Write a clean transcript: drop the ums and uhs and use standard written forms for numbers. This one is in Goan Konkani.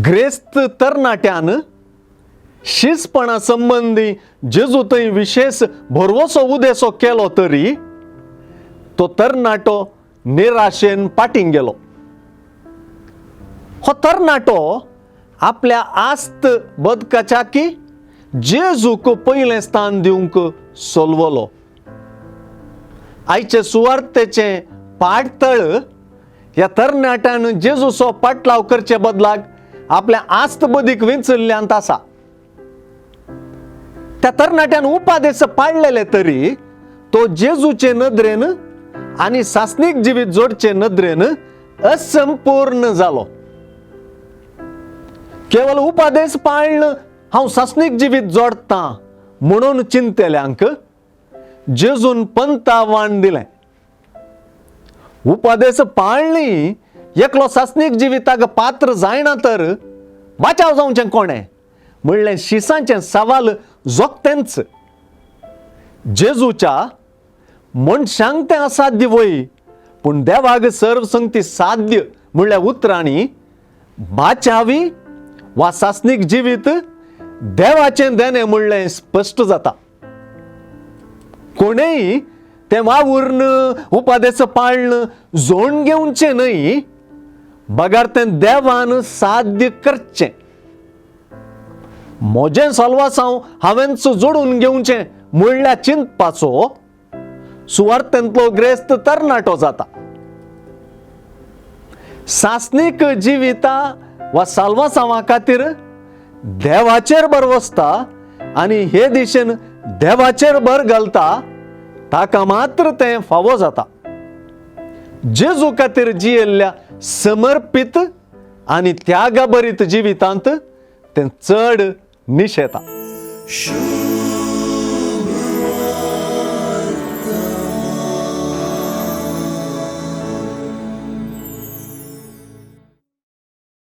ग्रेस्त तरणाट्यान शिसपणा संबंदी जेजू थंय विशेश भरवसो उदेसो केलो तरी तो तरणाटो निराशेन पाटीं गेलो. हो तरणाटो आपल्या आस्त बदकाच्या की जेजूक पयलें स्थान दिवंक सोलवलो. आयचे सुवार्तेचें पाटतळ ह्या तरणाट्यान जेजूचो पाटलाव करचे बदलाक आपल्या आस्त बदीक विंचल्ल्यांत आसा. त्या तरणाट्यान उपादेस पाळलेले तरी तो जेजूचे नदरेन आनी सासणीक जिवीत जोडचे नदरेन असंपूर्ण जालो. केवल उपादेस पाळ्ळ हांव सासणीक जिवीत जोडतां म्हणून चिंतल्यांक जेजून पंतावान दिलें. उपादेस पाळ्ळी एकलो सासणीक जिविताक पात्र जायना तर बाचाव जावचें कोणें म्हणलें शिसांचें सवाल जोगतेंच. जेजूच्या मनशांक तें असाध्य वय पूण देवाक सर्व संगती साध्य म्हणल्या उतरांनी बाचावी वा सासणीक जिवीत देवाचें देणें म्हणलें स्पश्ट जाता. कोणेय तें वावुर्न उपादेस पाळ्ळ जोण घेवचें न्हय बगर तें देवान साध्य करचें. म्हजें सलवासांव हांवेंच जोडून घेवचें म्हणल्या चिंतपाचो सुवार्थेंतलो ग्रेस्त तरणाटो जाता. सासणीक जिविता वा साल्वासांवा खातीर देवाचेर भरवसता आनी हे दिशेन देवाचेर भर घालता ताका मात्र तें फावो जाता. जेजू खातीर जियेल्ल्या समर्पीत आनी त्यागाभरीत जिवितांत तें चड निशेता.